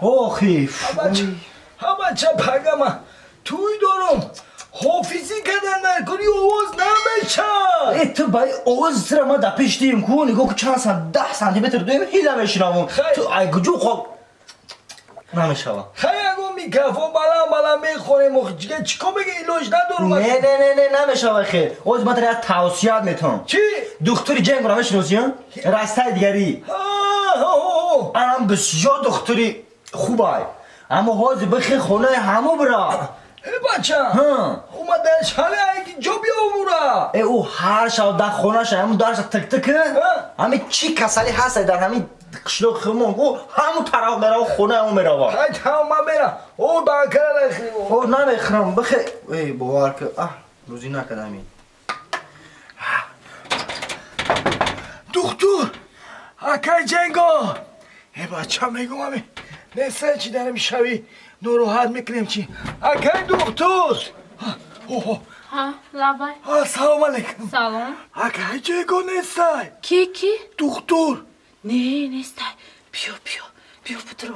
Охи. Ҳа бача, пагама туй дорум, ҳофизӣ кардан накунӣ, овоз намешад. Э, ту ба овоз сира ма да пеш дием ку, нигоҳ ку, чанд сан, 10 сантиметр дуем, ҳила мешинавум. Ту ай куҷо хоб намешава. Хай, ягон микрофон баланд баланд мехонем, охи чӣ кор меги, илоҷ надорум. Не, не, не, не, намешава. Хел оз ма як тавсият метавам. Чӣ? Духтури ҷенгора мешиносӣ, растаи дигарӣ, анам бисёр духтури хубай, аммо ҳозир бихе хонаи ҳамо бира. Э, бача, омадан шале ҷо биёвура. Э, ӯ ҳар шаб дар хонаша ҳамун дарша тик-тик, ҳами чӣ касалӣ ҳаста дар ҳамин қишлоқи худмон ку, ҳамун тараф мерава, хонаи ӯ мерава. Хай, тамом, ман мерам, о банкара нахӯрем. О, намехӯрам, бихе. Эй, бовар ки, аҳ, рӯзӣ накардами. Духтур акай Ҷенго. Э, бача, мегум, ами неста чи дарами шави нороҳат мекунем, чи акай духтур? Лабай. Ассалому алайкум. Салом. Акай Ҷенго нестай? Ки, ки? Духтур. Не, нестай. Биё, биё, биё, бутро.